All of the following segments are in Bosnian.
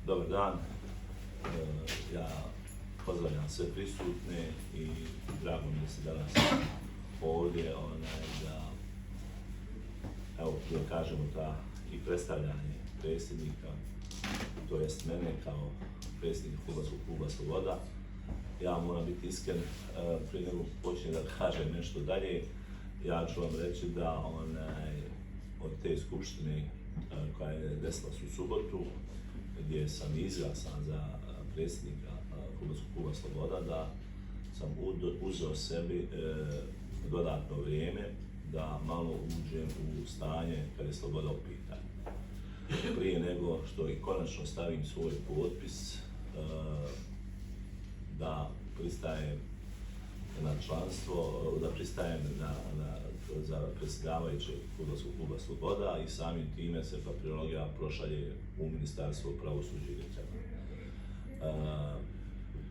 Dobar dan, ja pozdravljam sve prisutne i drago mi da se danas ovdje da kažemo da i predstavljanje predsjednika, to jest mene kao predsjednika Fudbalskog kluba Sloboda. Ja moram biti iskren, prije nego počnem da kažem nešto dalje, ja ću vam reći da od te skupštine koja je desila se u subotu, gdje sam izglasan za predsjednika Fudbalskog kluba Sloboda, da sam uzeo sebi dodatno vrijeme da malo uđem u stanje kada je Sloboda u pitanju. Prije nego što i konačno stavim svoj potpis da pristajem na članstvo, da pristajem za predsjedavajućeg Fudbalskog kluba Sloboda i samim time se papirologija prošalje u Ministarstvo pravosuđa i državne.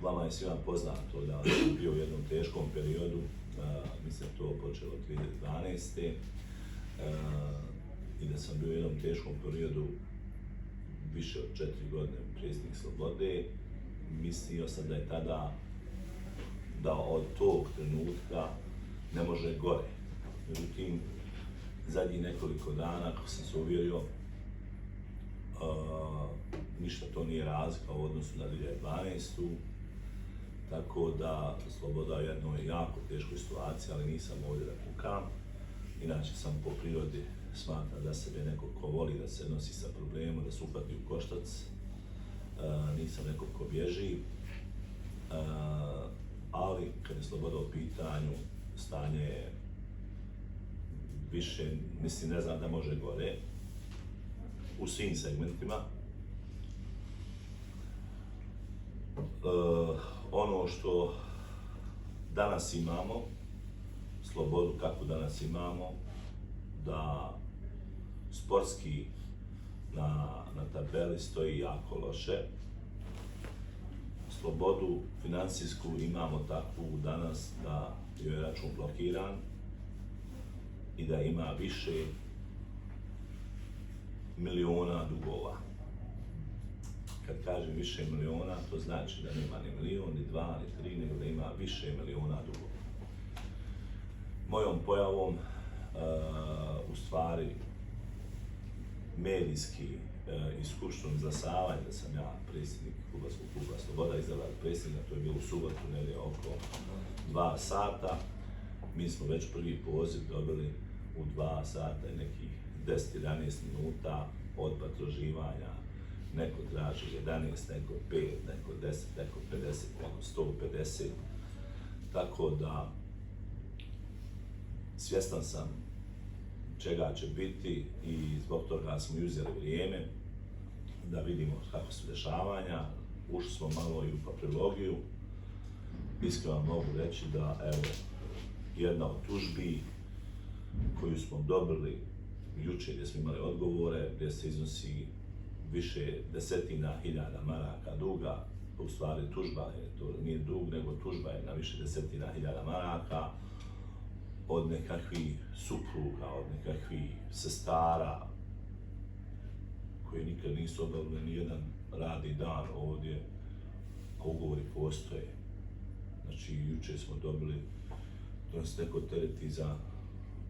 Vama je svima poznato da sam bio u jednom teškom periodu, mislim to počelo 2012. I da sam bio u jednom teškom periodu više od 4 godine predsjednik Slobode. Mislio sam da je tada, da od tog trenutka ne može gore. Međutim, zadnjih nekoliko dana, kako sam se uvjerio, ništa to nije razlika u odnosu na 2012. Tako da Sloboda je u jednoj jako teškoj situaciji, ali nisam ovdje da kukam. Inače sam po prirodi smatram da sebe neko ko voli da se nosi sa problemom, da se uhvati u koštac. Nisam neko ko bježi, ali kad je Sloboda u pitanju, stanje je više, mislim, ne znam da može gore u svim segmentima. Ono što danas imamo, Slobodu kakvu danas imamo, da sportski na tabeli stoji jako loše. Slobodu financijsku imamo takvu danas da joj je račun blokiran i da ima više miliona dugova. Kad kažem više miliona, to znači da nema ni milion, ni dva, ni tri, nego da ima više miliona dugova. Mojom pojavom, u stvari, medijski i skupštvom izglasavanja da sam ja predsjednik Fudbalskog kluba Sloboda, izabran predsjednika, to je bilo u subotu, negdje oko 2 sata. Mi smo već prvi poziv dobili u 2 sata i nekih 10-11 minuta od potraživanja. Neko traži 11, neko 5, neko 10, neko 50, neko 150. Tako da svjestan sam čega će biti i zbog toga smo uzeli vrijeme da vidimo kako su dešavanja. Ušli smo malo i u papirologiju. Iskreno mogu reći da, evo, jedna od tužbi koju smo dobili jučer, gdje smo imali odgovore, gdje se iznosi više desetina hiljada maraka duga, u stvari tužba je, to nije dug, nego tužba je na više desetina hiljada maraka, od nekakvih supruga, od nekakvih sestara koji nikad nisu obavili ni jedan radni dan ovdje, a ugovori postoje. Znači, jučer smo dobili, to nas neko tereti za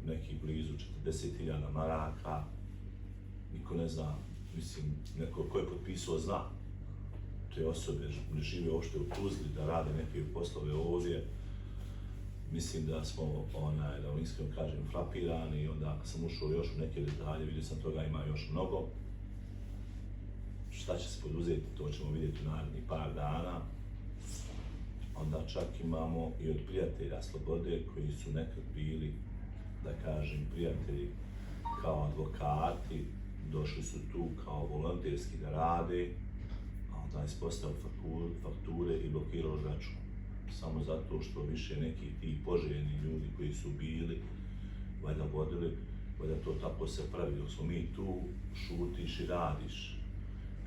nekih blizu 40.000 maraka, niko ne zna, mislim, neko ko je potpisao zna. Te osobe ne žive uopšte u Tuzli, da rade neke poslove ovdje. Mislim da smo, da vam iskreno kažem, frapirani i onda kad sam ušao još u neke detalje, vidio sam toga ima još mnogo. Šta će se poduzeti, to ćemo vidjeti u narednih par dana. Onda čak imamo i od prijatelja Slobode koji su nekad bili, da kažem, prijatelji kao advokati, došli su tu kao volonterski da rade, a onda ispostavili fakture i blokirali račun. Samo zato što više neki ti poželjni ljudi koji su bili, valjda vodili, valjda to tako se pravi, dok smo mi tu, šutiš i radiš.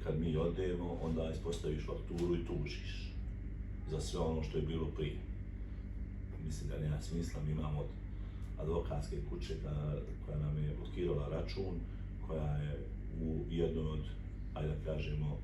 Kad mi odemo, onda ispostaviš fakturu i tužiš za sve ono što je bilo prije. Mislim da nema smisla, mi imamo od advokatske kuće koja nam je blokirala račun, koja je u jednoj od, ajde da kažemo,